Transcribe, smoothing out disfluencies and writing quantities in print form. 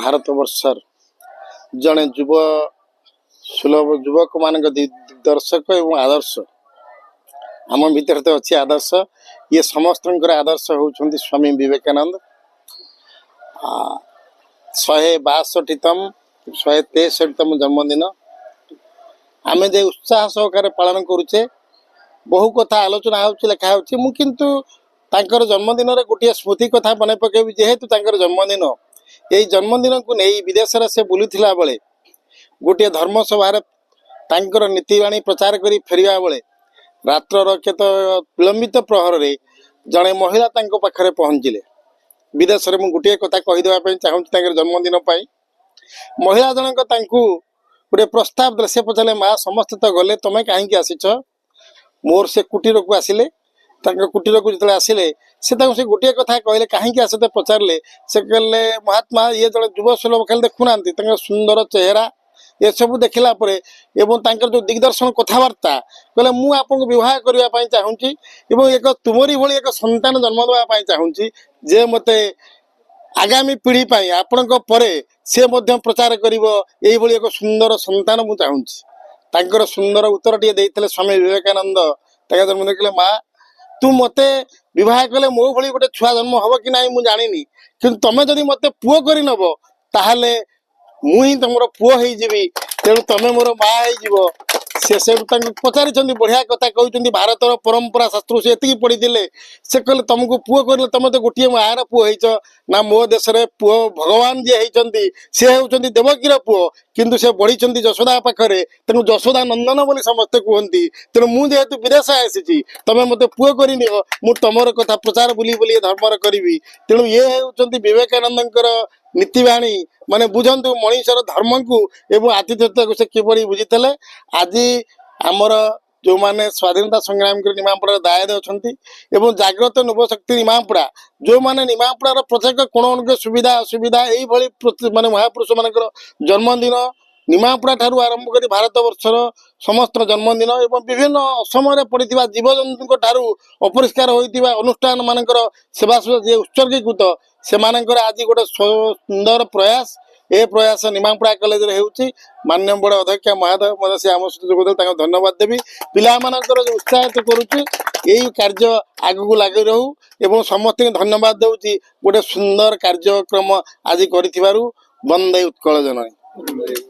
ଭାରତ ବର୍ଷର ଜଣେ ଯୁବ ସୁଲଭ ଯୁବକମାନଙ୍କ ଦର୍ଶକ ଏବଂ ଆଦର୍ଶ। ଆମ ଭିତରେ ତ ଅଛି ଆଦର୍ଶ, ଇଏ ସମସ୍ତଙ୍କର ଆଦର୍ଶ ହେଉଛନ୍ତି ସ୍ୱାମୀ ବିବେକାନନ୍ଦ। 162ତମ, 163ତମ ଜନ୍ମଦିନ ଆମେ ଯେ ଉତ୍ସାହ ସହକାରେ ପାଳନ କରୁଛେ, ବହୁ କଥା ଆଲୋଚନା ହେଉଛି, ଲେଖା ହେଉଛି। ମୁଁ କିନ୍ତୁ ତାଙ୍କର ଜନ୍ମଦିନରେ ଗୋଟିଏ ସ୍ମୃତି କଥା ମନେ ପକେଇବି। ଯେହେତୁ ତାଙ୍କର ଜନ୍ମଦିନ, ଏଇ ଜନ୍ମଦିନକୁ ନେଇ ବିଦେଶରେ ସେ ବୁଲୁଥିଲା ବେଳେ ଗୋଟିଏ ଧର୍ମସଭାରେ ତାଙ୍କର ନୀତିବାଣୀ ପ୍ରଚାର କରି ଫେରିବା ବେଳେ ରାତ୍ରର କେତେ ବିଳମ୍ବିତ ପ୍ରହରରେ ଜଣେ ମହିଳା ତାଙ୍କ ପାଖରେ ପହଞ୍ଚିଲେ। ବିଦେଶରେ ମୁଁ ଗୋଟିଏ କଥା କହିଦେବା ପାଇଁ ଚାହୁଁଛି। ତାଙ୍କର ଜନ୍ମଦିନ ପାଇଁ ମହିଳା ଜଣକ ତାଙ୍କୁ ଗୋଟେ ପ୍ରସ୍ତାବ ଦେଲେ। ସେ ପଚାରିଲେ, "ମା, ସମସ୍ତେ ତ ଗଲେ, ତମେ କାହିଁକି ଆସିଛ?" ମୋର ସେ କୁଟୀରକୁ ଆସିଲେ। ତାଙ୍କ କୁଟୀରକୁ ଯେତେବେଳେ ଆସିଲେ, ସେ ତାଙ୍କୁ ସେ ଗୋଟିଏ କଥା କହିଲେ, କାହିଁକି ଆସ ପଚାରିଲେ। ସେ କହିଲେ, "ମହାତ୍ମା, ଇଏ ଜଣେ ଯୁବ ସୁଲଭ, ଖାଲି ଦେଖୁନାହାନ୍ତି ତାଙ୍କର ସୁନ୍ଦର ଚେହେରା, ଏସବୁ ଦେଖିଲା ପରେ ଏବଂ ତାଙ୍କର ଯୋଉ ଦିଗ୍ଦର୍ଶନ କଥାବାର୍ତ୍ତା, କହିଲେ, ମୁଁ ଆପଣଙ୍କୁ ବିବାହ କରିବା ପାଇଁ ଚାହୁଁଛି ଏବଂ ଏକ ତୁମରି ଭଳି ଏକ ସନ୍ତାନ ଜନ୍ମ ଦେବା ପାଇଁ ଚାହୁଁଛି, ଯେ ମୋତେ ଆଗାମୀ ପିଢ଼ି ପାଇଁ ଆପଣଙ୍କ ପରେ ସେ ମଧ୍ୟ ପ୍ରଚାର କରିବ। ଏଇଭଳି ଏକ ସୁନ୍ଦର ସନ୍ତାନ ମୁଁ ଚାହୁଁଛି।" ତାଙ୍କର ସୁନ୍ଦର ଉତ୍ତର ଟିକେ ଦେଇଥିଲେ ସ୍ୱାମୀ ବିବେକାନନ୍ଦ। ତାଙ୍କ ଜନ୍ମ କହିଲେ, "ମା, ତୁ ମତେ ବିବାହ କଲେ ମୋ ଭଳି ଗୋଟେ ଛୁଆ ଜନ୍ମ ହବ କି ନାହିଁ ମୁଁ ଜାଣିନି, କିନ୍ତୁ ତମେ ଯଦି ମତେ ପୁଅ କରି ନବ, ତାହେଲେ ମୁଁ ହିଁ ତମର ପୁଅ ହେଇଯିବି। ତେଣୁ ତମେ ମୋର ମା ହେଇଯିବ।" ସେ ସେଠୁ ତାଙ୍କୁ ପଚାରିଛନ୍ତି, ବଢିଆ କଥା କହୁଛନ୍ତି। ଭାରତର ପରମ୍ପରା ଶାସ୍ତ୍ର ସେ ଏତିକି ପଢିଥିଲେ। ସେ କହିଲେ, "ତମକୁ ପୁଅ କରିଲେ ତମେ ତ ଗୋଟିଏ ମାର ପୁଅ ହେଇଛ ନା। ମୋ ଦେଶରେ ପୁଅ ଭଗବାନ ଯିଏ ହେଇଛନ୍ତି, ସେ ହେଉଛନ୍ତି ଦେବକୀର ପୁଅ, କିନ୍ତୁ ସେ ବଢିଛନ୍ତି ଯଶୋଦା ପାଖରେ, ତେଣୁ ଯଶୋଦା ନନ୍ଦନ ବୋଲି ସମସ୍ତେ କୁହନ୍ତି। ତେଣୁ ମୁଁ ଯେହେତୁ ବିଦେଶ ଆସିଛି, ତମେ ମତେ ପୁଅ କରିନିଅ, ମୁଁ ତମର କଥା ପ୍ରଚାର ବୁଲି ବୁଲି ଏ ଧର୍ମର କରିବି।" ତେଣୁ ଇଏ ହେଉଛନ୍ତି ବିବେକାନନ୍ଦଙ୍କର ନୀତିବାଣୀ। ମାନେ ବୁଝନ୍ତୁ ମଣିଷର ଧର୍ମକୁ ଏବଂ ଆତିଥ୍ୟତାକୁ ସେ କିପରି ବୁଝିଥିଲେ। ଆଜି ଆମର ଯୋଉମାନେ ସ୍ୱାଧୀନତା ସଂଗ୍ରାମୀ ନିମାପଡ଼ାର ଦାୟାଦ ଅଛନ୍ତି ଏବଂ ଜାଗ୍ରତ ନବଶକ୍ତି ନିମାପଡ଼ା, ଯୋଉମାନେ ନିମାପଡ଼ାର ପ୍ରତ୍ୟେକ କୋଣ ଅନୁକୋଣ ସୁବିଧା ଅସୁବିଧା, ଏଇଭଳି ମାନେ ମହାପୁରୁଷ ମାନଙ୍କର ଜନ୍ମଦିନ, ନିମାପଡ଼ା ଠାରୁ ଆରମ୍ଭ କରି ଭାରତ ବର୍ଷର ସମସ୍ତ ଜନ୍ମଦିନ ଏବଂ ବିଭିନ୍ନ ଅସମୟରେ ପଡ଼ିଥିବା ଜୀବଜନ୍ତୁଙ୍କ ଠାରୁ ଅପରିଷ୍କାର ହୋଇଥିବା ଅନୁଷ୍ଠାନ ମାନଙ୍କର ସେବା ସୁଯୋଗ ଯିଏ ଉତ୍ସର୍ଗୀକୃତ, ସେମାନଙ୍କର ଆଜି ଗୋଟେ ସୁନ୍ଦର ପ୍ରୟାସ। ଏ ପ୍ରୟାସ ନିମାପଡ଼ା କଲେଜରେ ହେଉଛି। ମାନ୍ୟବର ଅଧ୍ୟକ୍ଷା ମହୋଦୟ ମଧ୍ୟ ସେ ଆମ ସହିତ ଯୋଗ ଦେଲେ, ତାଙ୍କୁ ଧନ୍ୟବାଦ ଦେବି। ପିଲାମାନଙ୍କର ଯୋଉ ଉତ୍ସାହିତ କରୁଛି, ଏଇ କାର୍ଯ୍ୟ ଆଗକୁ ଲାଗି ରହୁ ଏବଂ ସମସ୍ତଙ୍କୁ ଧନ୍ୟବାଦ ଦେଉଛି ଗୋଟେ ସୁନ୍ଦର କାର୍ଯ୍ୟକ୍ରମ ଆଜି କରିଥିବାରୁ। ବନ୍ଦେ ଉତ୍କଳ ଜନନୀ।